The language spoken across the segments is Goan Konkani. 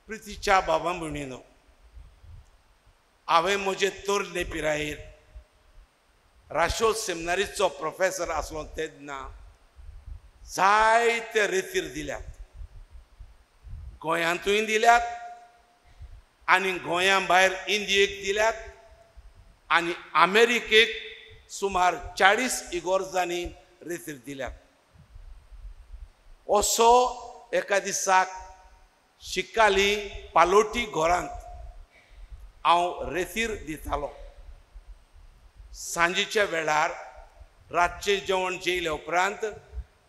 प्रितीच्या बाबा भयणीनो, हांवें म्हजे तरणे पिरायेर राशोल सेमिनारीचो प्रोफेसर आसलो तेन्ना जायते रेतीर दिल्यात, गोंयांतूय दिल्यात आनी गोंया भायर इंडियेक दिल्यात आनी अमेरिकेक सुमार 40 इगोर्जांनी रेतीर दिल्यात। असो एका दिसाक शिकाली पालोटी घरांत हांव रेतीर दितालो। सांजेच्या वेळार रातचें जेवण जेयल्या उपरांत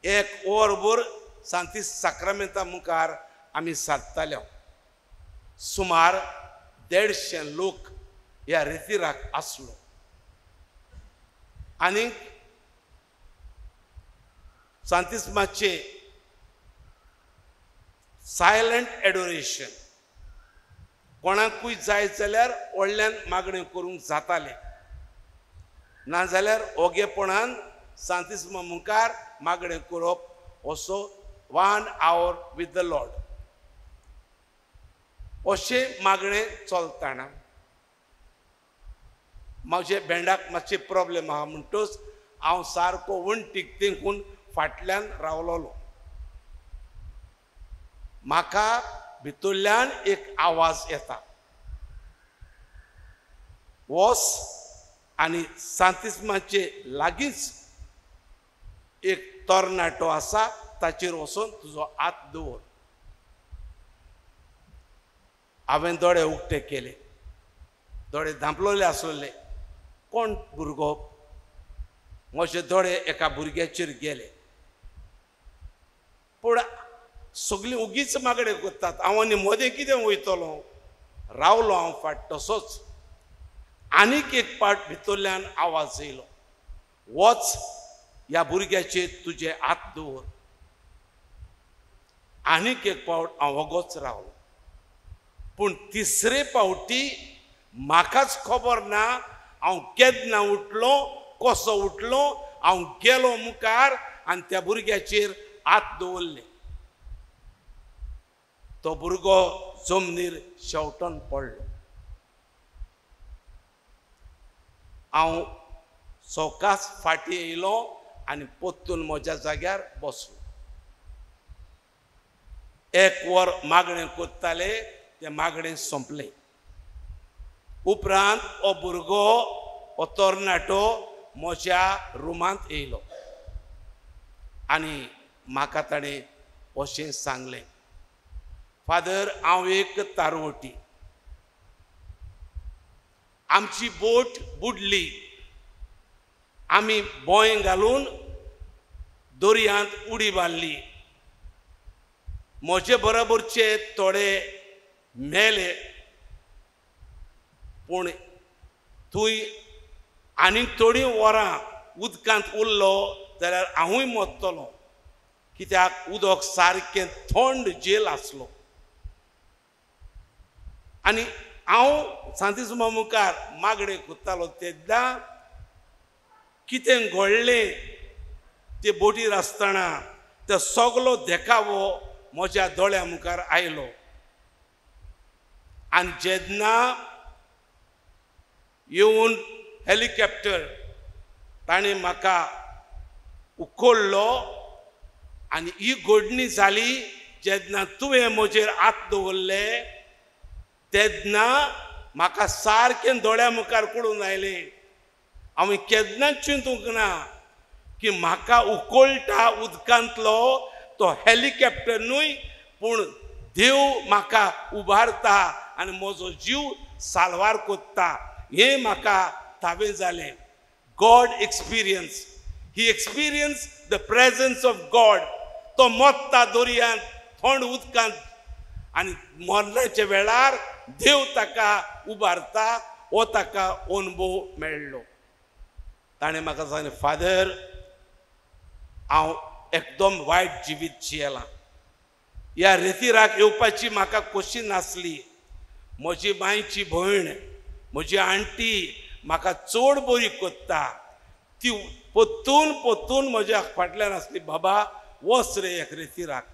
एक वरभर सांती साक्रामेंता मुखार आमी सादताले। सुमार 150 लोक ह्या रेतिराक आसलो आनी सांतिस्माचें सायलंट एडोरेशन, कोणाकूय जाय जाल्यार व्हडल्यान मागणें करूंक जातालें, नाजाल्यार ओगेपणान सांतिस्मा मुखार मागणें करप असो 1 hour with the Lord अशें मागणें चलतना म्हजे भेंडाक मातशें प्रॉब्लेम आहा म्हणटच हांव सारको वणटीक तेंकून फाटल्यान रावलोलो। म्हाका भितरल्यान एक आवाज येता, वस आनी सांतिस्माचे लागींच एक तरणाटो आसा ताचेर वचून तुजो हात दवर। हांवें दोळे उक्ते केले, दोळे धांपलोले आसले। कोण भुरगो? म्हजे दोळे एका भुरग्याचेर गेले, पूण सगळीं उगीच मागणें करतात, हांव आनी मदें कितें वयतलो? रावलो हांव फाट तसोच। आनीक एक पाट भितरल्यान आवाज येयलो, वच ह्या भुरग्याचेर तुजे हात दवर। आनीक एक पावट हांव वोगोच रावलो, पूण तिसरे पावटी म्हाकाच खबर ना हांव केन्ना उठलो, कसो उठलो। हांव गेलो मुखार आनी त्या भुरग्याचेर हात दवरले। तो भुरगो जमनीर शेवटून पडलो। हांव सवकास फाटीं येयलो आनी परतून म्हज्या जाग्यार बसलो। एक वर मागणें करताले, तें मागणें सोंपलें। उपरांत हो भुरगो, हो तरणाटो म्हज्या रुमांत येयलो आनी म्हाका ताणें अशें सांगलें, फादर हांव एक तारवटी, आमची बोट बुडली, आमी बोंय घालून दर्यांत उडी मारली, म्हजे बरोबरचे थोडे मेले, पूण तूं आनीक थोडीं वरां उदकांत उरलो जाल्यार हांवूय मरतलो, कित्याक उदक सारकें थंड जेल आसलो। आनी हांव सांतिस्मा मुखार मागणें करतालो तेन्ना कितें घडलें ते बोटीर आसतना ते सगलो देखावो म्हज्या दोळ्या मुखार आयलो। आनी जेन्ना येवन हेलिकॉप्टर ताणें म्हाका उखल्लो आनी ही घडणी जाली जेन्ना तुवें म्हजेर हात दवरले तेन्ना म्हाका सारकें दोळ्या मुखार कळून आयलें। हांवें केन्नाच चिंतूंक ना की म्हाका उखलता उदकांतलो तो हेलिकॉप्टर न्हय, पूण देव म्हाका उबारता आनी म्हजो जीव साल्वार कोत्ता हें म्हाका थावें जालें। God experience, he experience the presence of God. तो मोत्ता दर्यांत थंड उदकांत आनी मरणाच्या वेळार देव ताका उबारता, हो ताका अनुभव मेळ्ळो। ताणें म्हाका सांगलें, फादर हांव एकदम वायट जिवीत जियेलां, ह्या रेतिराक येवपाची म्हाका कशी नासली, म्हजी मांयची भयण म्हजी आंटी म्हाका चड बरी कोत्ता, ती परतून परतून म्हज्या फाटल्यान आसली, बाबा वच रे एक रेतिराक,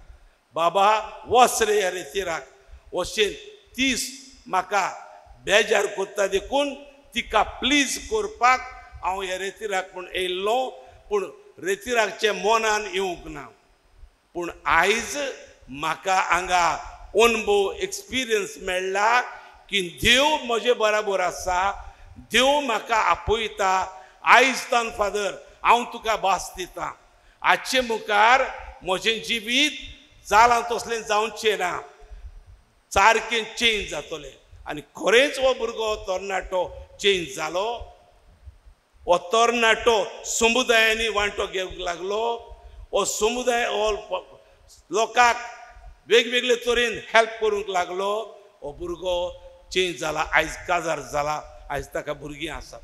बाबा वच रे ह्या रेतिराक। अशें तीस म्हाका बेजार करता देखून तिका प्लीज करपाक हांव ह्या रेतिराक म्हूण येयल्लो, पूण रेतिराकचें मनान येवंक ना. पूण आयज म्हाका हांगा अणभव एक्सपिरियन्स मेळ्ळा की देव म्हजे बराबर आसा, देव म्हाका आपयता. आयज तान फादर हांव तुका भास दितां, आजचे मुखार म्हजें जिवीत जालां तसलें जावचें ना, सारकें चेंज जातलें. आनी खरेंच हो भुरगो तरणाटो चेंज जालो. हो तरणाटो समुदायांनी वांटो घेवंक लागलो. हो समुदाय हो लोकांक वेगवेगळे तरेन हेल्प करूंक लागलो. हो भुरगो चेंज जाला, आयज काजार जाला, आयज ताका भुरगीं आसात.